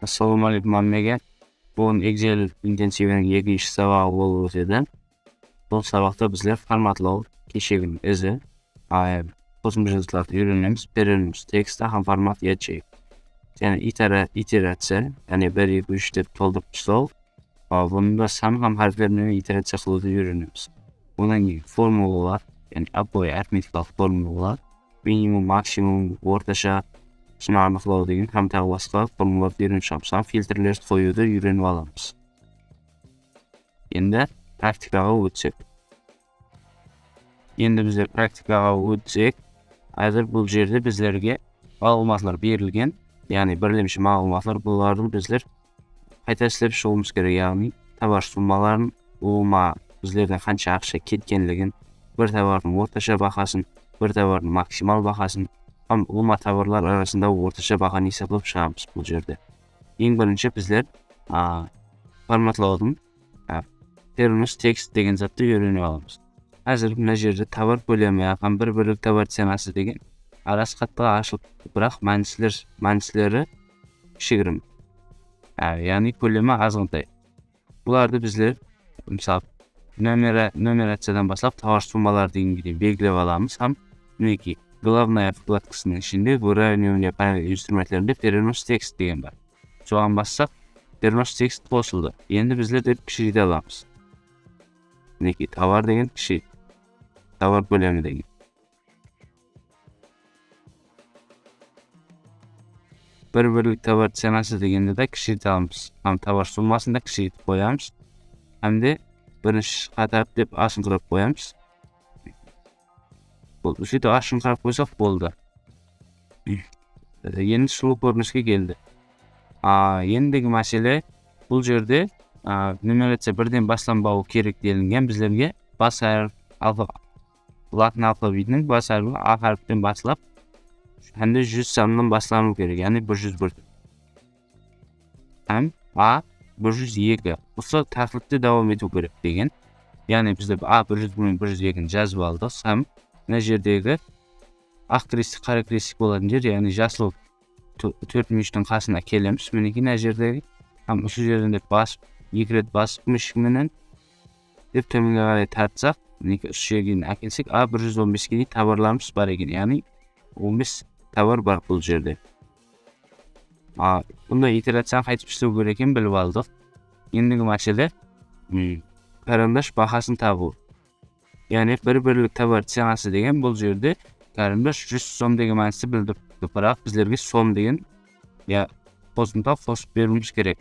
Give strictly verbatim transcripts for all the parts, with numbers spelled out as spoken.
Assalawma aleykum hámmege. Búgin Excel intensiviniń ekinshi sabaǵı bolıp ótedi. Bul sabaqta bizler formatlaw kesheginiń izi, a, qosımshalardı úyrenemiz, перенос текста hám формат ячеек. Jáne itera-, iteraciya, yaǵnıy bir, eki, úsh dep toltırıp taslaw. A, bunı da san hám háripler menen iteraciya qılıwdı úyrenemiz. Onnan keyin formulalar, yaǵnıy ápiwayı arifmetikalıq formulalar, minimum, maksimum, ortasha, sını anıqlaw degen hám taǵı basqa formulalardı úyrenip shıǵamız. Hám filtrlerdi qoyıwdı úyrenip alamız. Endi praktikaǵa ótsek. Endi bizler praktikaǵa ótsek, házir bul jerde bizlerge maǵlıwmatlar berilgen, yaǵnıy birlemshi maǵlıwmatlar, bulardı bizler qayta islep shıǵıwımız kerek, yaǵnıy tovar summaların ulıwma bizlerden qansha aqsha ketkenligin, bir tovardıń ortasha bahasın, bir tovardıń maksimal bahasın hám ulıwma tovarlar arasında ortasha bahanı esaplap shıǵamız bul jerde. Eń birinshi bizler, a, formatlawdıń, a, перенос текста degen zattı úyrenip alamız. Házir mına jerde tovar kólemi hám bir birlik tovar cenası degen arası qattı ashılıp, biraq mánisler, mánisleri kishigirim. Á, yaǵnıy kólemi azǵantay. Bulardı bizler, mısal, numera-, numeraciyadan baslap tovar summaları degenge deyin belgilep alamız hám, minekey, главная vkladkasınıń ishinde выравнивание panel instrumentlerinde перенос текста degen bar. Soǵan bassaq, перенос текста qosıldı. Endi bizler dep kishireyte alamız. Minekey, tovar degen kishi, tovar kólemi degen. Bir birlik tovar cenası degende de kishireyte alamız. Hám tovar summasın da kishireytip qoyamız. Hám de birinshi qatar dep ashıńqırap qoyamız. Boldı. Sóytip ashıńqırap qoysaq boldı. E, endi sulıw kóriniske keldi. A, endigi másele, bul jerde, a, numeraciya birden baslanbawı kerek delingen bizlerge bas hárip, alfa-, latın alfavitiniń bas háribi A háripten baslap, hám de júz sanınan baslanıwı kerek, yaǵnıy bir júz bir. Hám A bir júz eki. Usı tártipte dawam etiw kerek degen. Yaǵnıy bizler A bir júz bir menen bir júz ekini jazıp aldıq. Hám mına jerdegi aq krestik, qara krestik bolatuǵın jer, yaǵnıy jasıl tó-, tórtmúyeshtiń qasına kelemiz. Minekey, mına jerdegi. Hám usı jerden dep basıp, eki ret basıp, mıshka menen dep tómenge qaray tartsaq, minekey, usı jerge deyin ákelsek, A bir júz on beske deyin tovarlarımız bar eken. Yaǵnıy on bes tovar bar bul jerde. A, bunday iteraciyanı qaytıp islew kerek ekenin bilip aldıq. Endigi másele, m, qarandash bahasın tabıw. Yaǵnıy bir birlik tovar cenası degen bul jerde qarandash júz som degen mánisti bildirip turdı. Biraq bizlerge som degen, ya, qosımta qosıp beriwimiz kerek.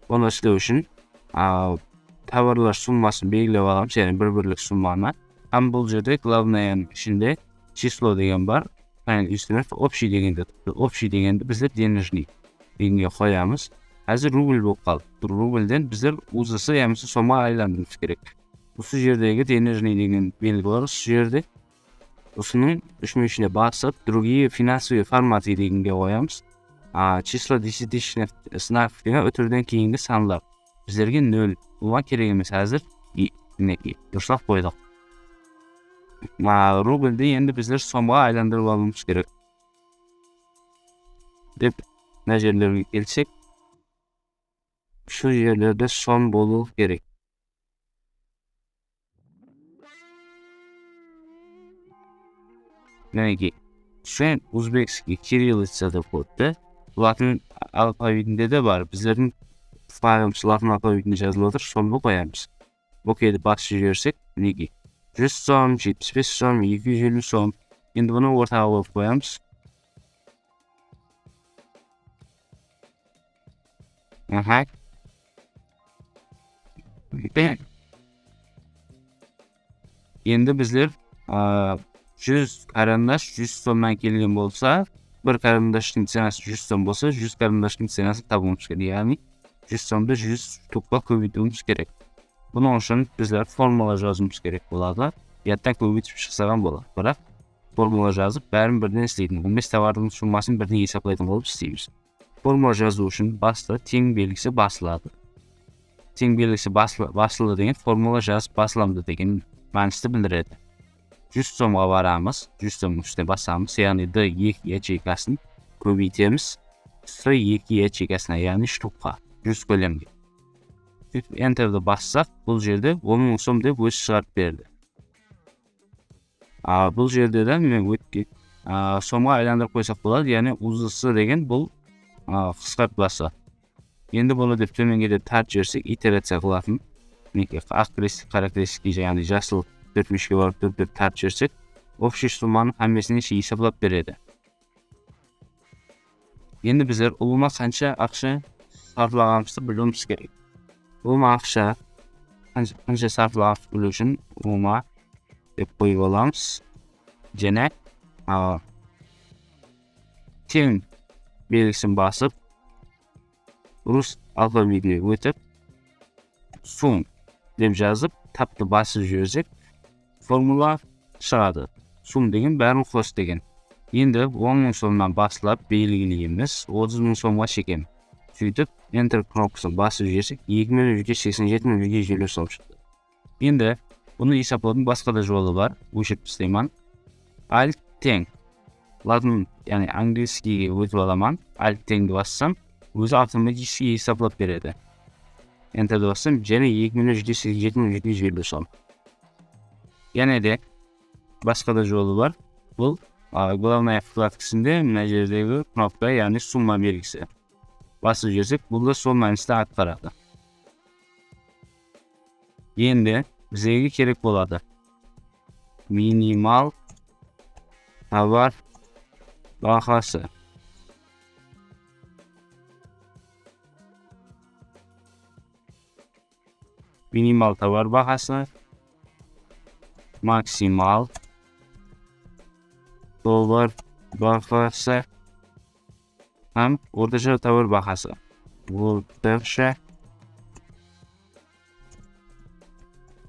Onı islew ushın, a, tovarlar summasın belgilep alamız, yaǵnıy bir birlik summanı. Hám bul jerde главное-nıń ishinde число degen bar. Panel instrument общий degende turıptı. Общий degendi bizler денежный degenge qoyamız. Házir rubl bolıp qaldı. Bul rublden bizler UZS yamasa somǵa aylandırıwımız kerek. Usı jerdegi денежный degen belgi bar, usı jerde. Usınıń úshmúyeshine basıp, другие финансовые форматы degenge qoyamız. A, число десятичных знаков degen útirden keyingi sanlar. Bizlerge nol. Bular kerek emes házir. I, minekey, durıslap qoydıq. A, rubldi endi bizler somǵa aylandırıp alıwımız kerek. Dep, mına jerlerge kelsek, usı jerlerde som bolıwı kerek. Minekey, sen uzbekskiy kirillitsada kodtı, latın alfavitinde de bar. Bizlerdiń faylımız latın alfavitinde jazılıp atır, sonı qoyamız. Okeydi basıp jibersek, minekey, júz som, jetpis bes som, eki júz elli som. Endi bunı ortaǵa qoyıp qoyamız. Aha. Endi bizler, a, júz qarandash júz somnan kelgen bolsa, bir qarandashtıń cenası júz som bolsa, júz qarandashtıń cenasın tabıwımız kerek. Yaǵnıy, júz somdı júz shtukqa kóbeytiwimiz kerek. Bunıń ushın bizler formula jazıwımız kerek boladı. Yadtan kóbeytip shıqsaǵan boladı. Biraq formula jazıp, bárin birden isleytin, on bes tovardıń summasın birden esaplaytın bolıp isleymiz. Formula jazıw ushın basta teń belgisi basıladı. Teń belgisi baslı-, basıldı degen formula jazıp baslandı degen mánisti bildiredi. Júz somǵa baramız, júz somnıń ústine basamız, yaǵnıy D eki yacheykasın kóbeytemiz. S eki yacheykaǵına, yaǵnıy shtukqa, júz kólemge. Sóytip Enterdi bassaq, bul jerde on mıń som dep ózi shıǵarıp berdi. A, bul jerde de mine ótke-, a, somǵa aylandırıp qoysaq boladı, yaǵnıy U Z S degen bul, a, qısqartpası. Endi bunı dep tómenge de tartıp jibersek, iteraciya qılatın, minekey, aq krestik, qara krestikte, yaǵnıy jasıl tórtmúyeshke barıp turıp dep tartıp jibersek, общий summanıń hámmesin eshe esaplap beredi. Endi bizler ulıwma qansha aqsha sarplaǵanımızdı biliwimiz kerek. Ulıwma aqsha qansha, qansha sarplaǵanımızdı biliw ushın ulıwma dep qoyıp alamız. Jáne, a, teń belgisin basıp, rus alfavitine ótip, sum dep jazıp, tabtı basıp jibersek, formula shıǵadı. Sum degen bárin qos degen. Endi on mıń somnan baslap belgileymiz, otız mıń somǵa shekem. Sóytip, Enter knopkasın basıp jibersek, eki million jeti júz seksen jeti mıń jeti júz eliw som shıqtı. Endi bunı esaplawdıń basqa da jolı bar. Óshirip tasleyman. Alt teń. Latın, yaǵnıy angliyskiyge ótip alaman. Alt teńdi bassam, ózi avtomatiski esaplap beredi. Enterdi bassam, jáne eki million jeti júz seksen jeti mıń jeti júz eliw som. Jáne de basqa da jolı bar. Bul, a, glavnaya vkladkasında mına jerdegi knopka, yaǵnıy summa belgisi. Basıp jibersek, bul da sol mánisti atqaradı. Endi bizlerge kerek boladı minimal tovar bahası. Minimal tovar bahası, maksimal tovar bahası hám ortasha tovar bahası. Ortasha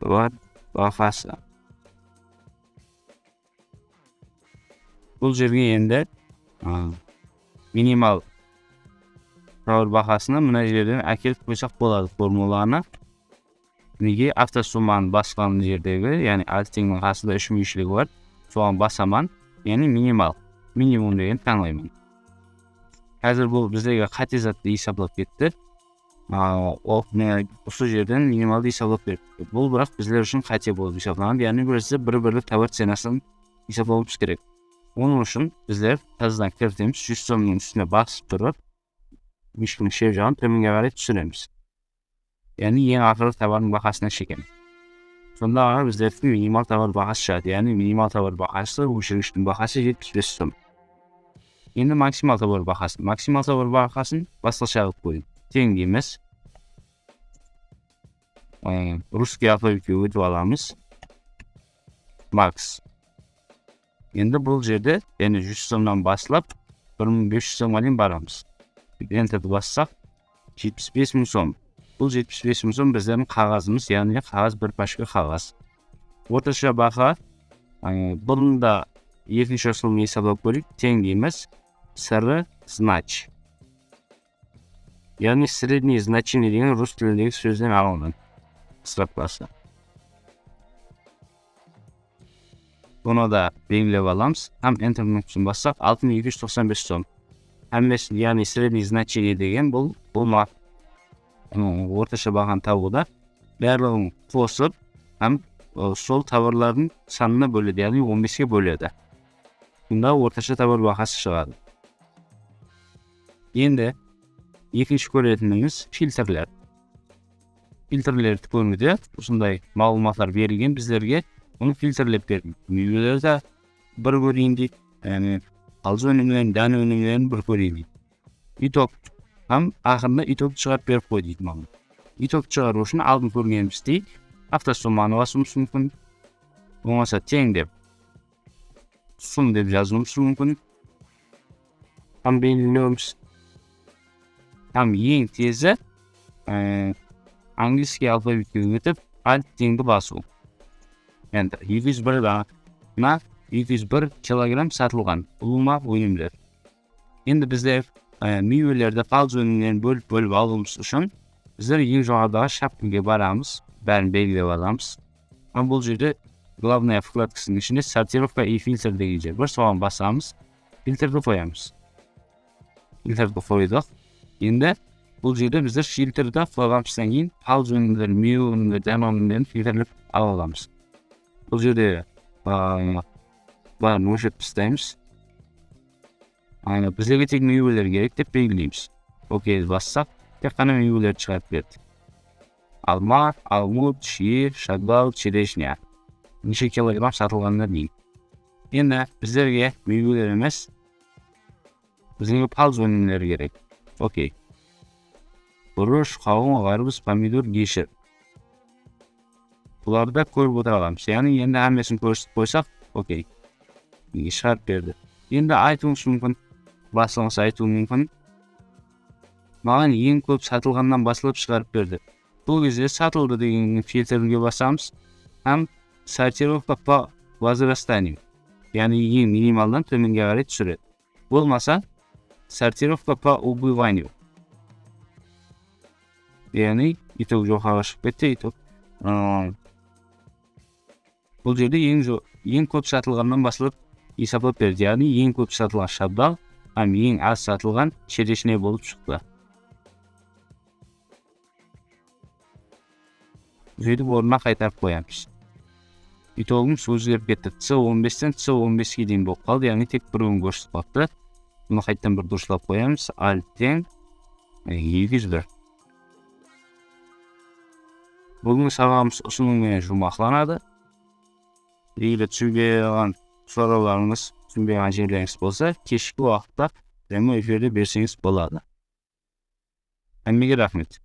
tovar bahası. Bul jerge endi, a, minimal tovar bahasını mına jerden ákelip qoysaq boladı formulanı. Nege avtosummanı basqan jerdegi, yaǵnıy alt teńniń qasında úsh múyeshiligi bar, soǵan basaman, yaǵnıy minimal, minimum degendi tańlayman. Házir bul bizlerge qáte zattı esaplap ketti. A, o, mine, usı jerden minimaldı esaplap beripti. Bul, biraq, bizler ushın qáte bolıp esaplanadı. Yaǵnıy, bizler bir-birlik tovar cenasın esaplawımız kerek. Onıń ushın bizler tazadan kiritemiz, júz somnıń ústine basıp turıp, múyeshtiń shep jaǵın tómenge qaray túsiremiz. Yaǵnıy, eń aqırǵı tovardıń bahasına shekem. Sonda ǵana bizlerdiń minimal tovar bahası shıǵadı. Yaǵnıy, minimal tovar bahası, óshirgishtiń bahası jetpis bes som. Endi maksimal tovar bahası. Maksimal tovar bahasın basqasha qılıp qoyayıq. Teń deymiz. E, russkiy alfavitke ótip alamız. Max. Endi bul jerde, yaǵnıy, júz somnan baslap, bir mıń bes júz somǵa deyin baramız. Enterdi bassaq, jetpis bes mıń som. Bul jetpis bes mıń som bizlerdiń qaǵazımız, yaǵnıy qaǵaz, bir pachka qaǵaz. Ortasha baha, e, burın da ekinshi usılımdı esaplap kóreyik, teń deymiz, S R znach. Yaǵnıy, среднее значение degen rus tilindegi sózden alınǵan qısqartpası. Bunı da belgilep alamız. Hám Enter knopkasın bassaq, altı mıń eki júz toqsan bes som. Hámmesi, yaǵnıy, среднее значение degen bul, bul ma-, ım, ortasha bahanı tabıwda barlıǵın qosıp hám, ı, sol tovarlardıń sanına bóledi, yaǵnıy on beske bóledi. Bunda ortasha tovar bahası shıǵadı. Endi ekinshi kóretinimiz filtrler. Filtrlerdi kórgende usınday maǵlıwmatlar berilgen bizlerge, bunı filtrlep berdik. Miywelerdi de bir kóreyin deydi, yaǵnıy, qalız ónimlerin, dán ónimlerin bir kóreyin deydi. Itog hám aqırında itogtı shıǵarıp berip qoy deydi maǵan. Itogtı shıǵarıw ushın aldın kórgenimizdey avtosummanı basıwımız múmkin. Bolmasa teń dep, sum dep jazıwımız múmkin. Hám belgilewimiz. Hám eń tezi, e, angliyskiy alfavitke ótip, alt teńdi basıw. Endi eki júz bir dana, eki júz bir kilogramm satılǵan ulıwma ónimler. Endi bizler, e, miywelerdi, qalız ónimlerin bólip-bólip alıwımız ushın bizler eń joqarıdaǵı shapkaǵa baramız, bárin belgilep alamız. Hám bul jerde glavnaya vkladkasınıń ishinde sortirovka i filtr degen jer bar, soǵan basamız, filtrdi qoyamız. Filtrdi qoydıq. Endi bul jerde bizler filtrdi qoyǵanımızdan keyin palız ónimleri, miywe ónimleri, dán ónimlerin filtrlep ala alamız. Bul jerde, a, bárin óshirip taslaymız. A, bizlerge tek miyweler kerek dep belgileymiz. Okey bassaq, tek ǵana miywelerdi shıǵarıp berdi. Alma, almut, shıyır, shagbal, chereshnya. Neshe kilogramm satılǵanına deyin. Endi bizlerge miyweler emes, bizlerge palız ónimleri kerek. Okey. Burısh, qawın, ǵarbız, pomidor, geshir. Bulardı da kórip otıra alamız. Yaǵnıy, endi hámmesin kórsetip qoysaq, okey. Shıǵarıp berdi. Endi aytıwıńız múmkin, baslıǵıńız aytıwı múmkin. Maǵan eń kóp satılǵannan baslap shıǵarıp berdi. Bul gezde satıldı degen filtrge basamız hám sortirovka po возрастанию, yaǵnıy eń minimaldan tómenge qaray túsiredi. Bolmasa, sortirovka po убыванию. Yaǵnıy, itog joqarıǵa shıǵıp ketti, itog. Im, bul jerde eń jo-, eń kóp satılǵannan baslap esaplap berdi. Yaǵnıy, eń kóp satılǵan shabdal hám eń az satılǵan chereshnya bolıp shıqtı. Sóytip ornına qaytarıp qoyamız. Itogımız ózgerip ketti. C on besten C on beske deyin bolıp qaldı, yaǵnıy tek bir ón kórsetip qalıptı. Bunı qaytadan bir durıslap qoyamız. Alt teń, e, eki júz bir. Búgingi sabaǵımız usınıń menen juwmaqlanadı. Eger túsinbey qalǵan sorawlarıńız, túsinbey qalǵan jerlerińiz bolsa, keshki waqıtta pryamoy efirde berseńiz boladı. Hámmege raxmet.